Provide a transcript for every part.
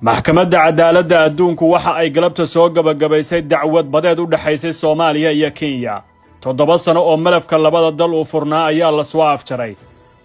Maxkamadda Cadaaladda Adduunku waxa ay galabta soo gebagabaysay dacwad badeed u dhexaysay Soomaaliya iyo Kenya. 7 sano oo malafka labada dal uu furnaa ayaa la soo afjaray.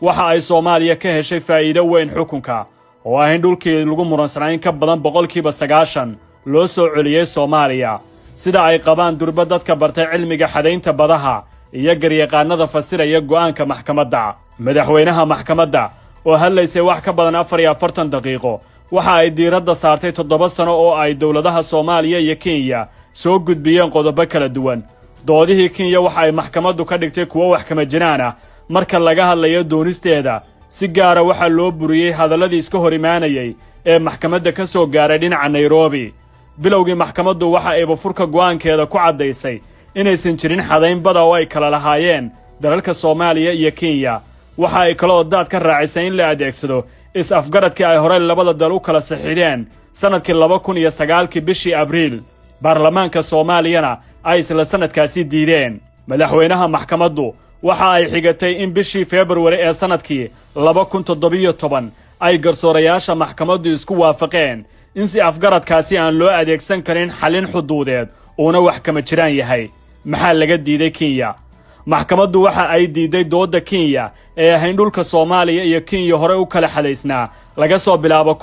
Waxa ay Soomaaliya ka heshay faa'iido weyn xukunka, oo ah in dhulkii lagu muransanaa in ka badan 90% loo soo celiyey Soomaaliya, sida ay qabaan durba dadka bartay cilmiga xadaynta badaha iyo garyaqaanada fasiraya go'aanka maxkamadda. Madaxweynaha maxkamadda oo hadlaysay wax ka badan 44 daqiiqo waxa ay diiradda saartay 7 sano oo ay dowladaha Soomaaliya iyo Kenya soo gudbiyeen qodobo kala duwan. Doodihii Kenya waxa ay maxkamaddu ka dhigtay kuwo wax kama jiraan ah marka laga hadlayo doonisteeda. Si gaara waxaa loo buriyey hadalladii iska hor imaanayay ee maxkamadda ka soo gaaray dhinaca Nairobi. Bilowgii, maxkamaddu waxa ayba furka go'aankeeda ku caddaysay inaysan jirin xadayn bada oo ay kala lahaayeen dalalka Soomaaliya iyo Kenya. Waxa ay kaloo daad ka raacisay in la adeegsado is-afgaradkii ay horey labada dal u kala saxiixdeen sannadkii 2009-kii bishii Abriil, baarlamaanka Soomaaliyana ay isla sannadkaasi diideen. Madaxweynaha maxkamaddu waxa ay xigatay in bishii Februari ee sannadkii 2017 ay garsoorayaasha maxkamaddu isku waafaqeen in si afgaradkaasi aan loo adeegsan karin xallin xuduudeed, uuna wax kama jiraan yahay. Maxaa laga diiday Kenya? Maxkamaddu waxa ay diiday doodda Kenya ee ahayn dhulka Soomaaliya iyo Kenya horey u kala xadaysnaa laga soo bilaabo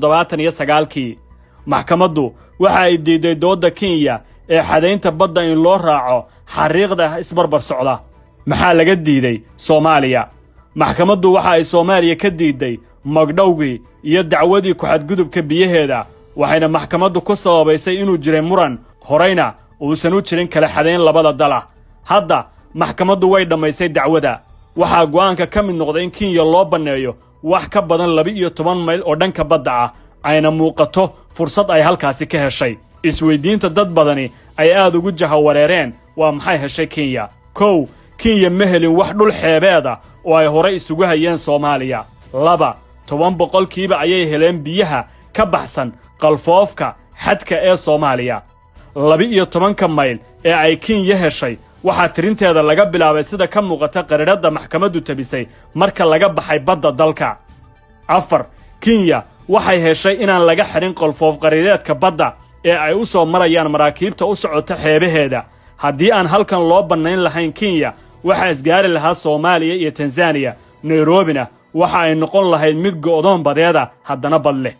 1979-kii. Maxkamaddu waxa ay diiday doodda Kenya ee xadaynta badda in loo raaco xariiqda isbarbar socda. Maxaa laga diiday Soomaaliya? Maxkamaddu waxa ay Soomaaliya ka diiday magdhowgii iyo dacwadii ku-xadgudubka biyaheeda, waxayna maxkamaddu ku sababaysay inuu jiray muran horeyna uusan u jirin kala xadayn labada dalah. Hadda maxkamaddu way dhammaysay dacwada. Waxaa go'aanka ka mid noqday in Kenya loo banneeyo wax ka badan 12 mayl oo dhanka badda ah, ayna muuqato fursad ay halkaasi ka heshay. Isweyddiinta dad badani ay aad ugu jahawareereen waa: maxay heshay Kenya? 1, Kenya ma helin wax dhul xeebeeda oo ay horey isugu hayeen Soomaaliya. 2, 10% ayay heleen biyaha ka baxsan qalfoofka xadka ee Soomaaliya. 12-ka mayl ee ay Kenya heshay waxaa tirinteeda laga bilaabay, sida ka muuqata qariiradda maxkamaddu tabisay, marka laga baxay badda dalka. 4, Kenya waxay heshay inaan laga xidhin qolfoof qariireedka badda ee ay u soo marayaan maraakiibta u socota xeebaheeda. Haddii aan halkan loo bannayn lahayn Kenya, waxaa isgaari lahaa Soomaaliya iyo Tanzaniya, Nairobina waxa ay noqon lahayd mid go'doon badeeda haddana bad leh.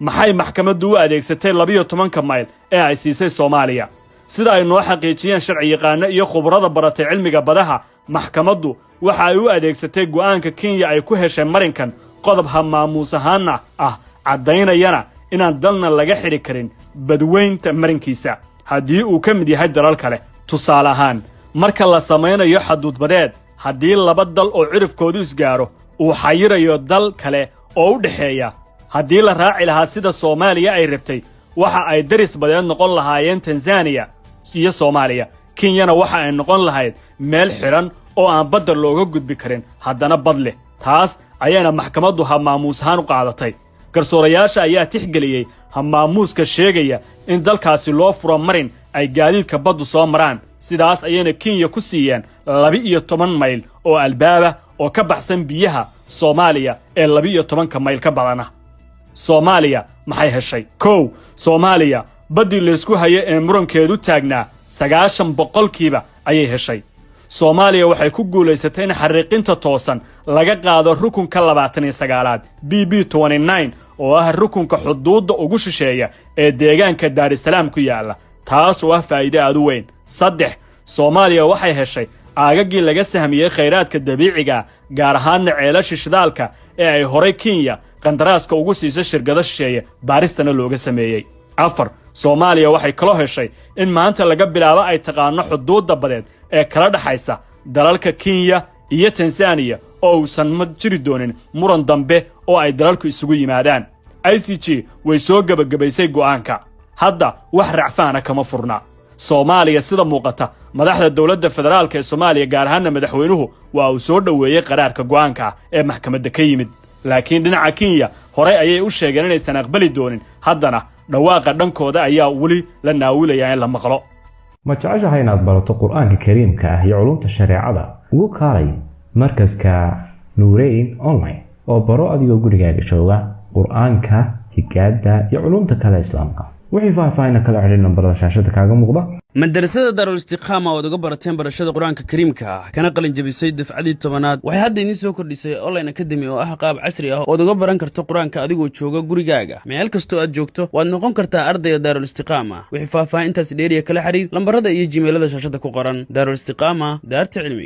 Maxay maxkamaddu u adeegsatay 12-ka mayl ee ay siisay Soomaaliya? Sida ay noo xaqiijiyeen sharciyaqaano iyo khubrada baratay cilmiga badaha, maxkamaddu waxa ay u adeegsatay go'aanka Kenya ay ku heshay marinkan qodob ha maamuus ahaanna ah, caddaynayana inaan dalna laga xidhi karin badweynta marinkiisa haddii uu ka mid yahay dalal kale. Tusaale ahaan, marka la samaynayo xaduudbadeed, haddii laba dal oo cirifkoodu isgaaro uu xayirayo dal kale oo u dhexeeya, haddii la raaci lahaa sida Soomaaliya ay rabtay, waxa ay daris badeed noqon lahaayeen Tanzaniya iyo Soomaaliya. Kenyana waxa ay noqon lahayd meel xidhan oo aan badda looga gudbi karin, haddana bad leh. Taas ayaana maxkamaddu hamaamuus ahaan u qaadatay. Garsoorayaasha ayaa tixgeliyey hamaamuuska sheegaya in dalkaasi loo furo marin ay gaadiidka baddu soo maraan. Sidaas ayayna Kenya ku siiyeen 12 mayl oo albaaba oo ka baxsan biyaha Soomaaliya ee 12-ka mayl ka badana. Soomaaliya maxay heshay? 1, Soomaaliya baddii laysku hayo ee murankeedu taagnaa 90% ayay heshay. Soomaaliya waxay ku guulaysatay in xariiqinta toosan laga qaado rukunka 29-aad, BB, oo ah rukunka xuduudda ugu shisheeya ee deegaanka Daarisalaam ku yaalla, taas oo ah faa'iide aad u weyn. 3, Soomaaliya waxay heshay aagaggii laga sahmiyey khayraadka dabiiciga, gaar ahaanna ceelasha shidaalka ee ay horay Kenya qandaraaska ugu siisay shirkado shisheeye, baaristana looga sameeyey. 4, Soomaaliya waxay kaloo heshay in maanta laga bilaabo ay taqaano xuduudda badeed ee kala dhexaysa dalalka Kenya iyo Tanzaniya, oo uusan ma jiri doonin muran dambe oo ay dalalku isugu yimaadaan. ICJ way soo gebagabaysay go'aanka. Hadda wax racfaana kama furna Soomaaliya. Sida muuqata, madaxda dowladda federaalka ee Soomaaliya, gaar ahaanna madaxweynuhu, waa uu soo dhoweeyey qaraarka go'aanka ah ee maxkamadda ka yimid. Laakiin dhinaca Kenya horey ayay u sheegeen inaysan aqbali doonin. Haddana dhawaaqa dhankooda ayaa weli la naawilayaa in la maqlo. Ma jeceshahay inaad barato Qur-aanka Kariimka ah iyo culumta shareecada? Ugu kaalay markaska Nuureyn Online oo baro adigoo gurigaaga jooga Qur-aanka. Higaada iyo culumta kale Islaamka. Wixii faahfaahina kala xidhiir nambarada shaashada kaaga muuqda. Madarasada Daarul Istiqaama ood uga barateen barashada Qur-aanka Kariimka ah, kana qalin jabisay dafcadii 10aad, waxay hadda idiin soo kordhisay online academy oo ah qaab casri ah ood uga baran karto Qur-aanka adigoo jooga gurigaaga. Meel kastoo aad joogto waad noqon kartaa ardayga Daarul Istiqaama. Wixii faahfaahintaasi dheeriya kala xiriir lambarada iyo jimeelada shaashada ku qoran. Daarul Istiqaama, daarta cilmiga.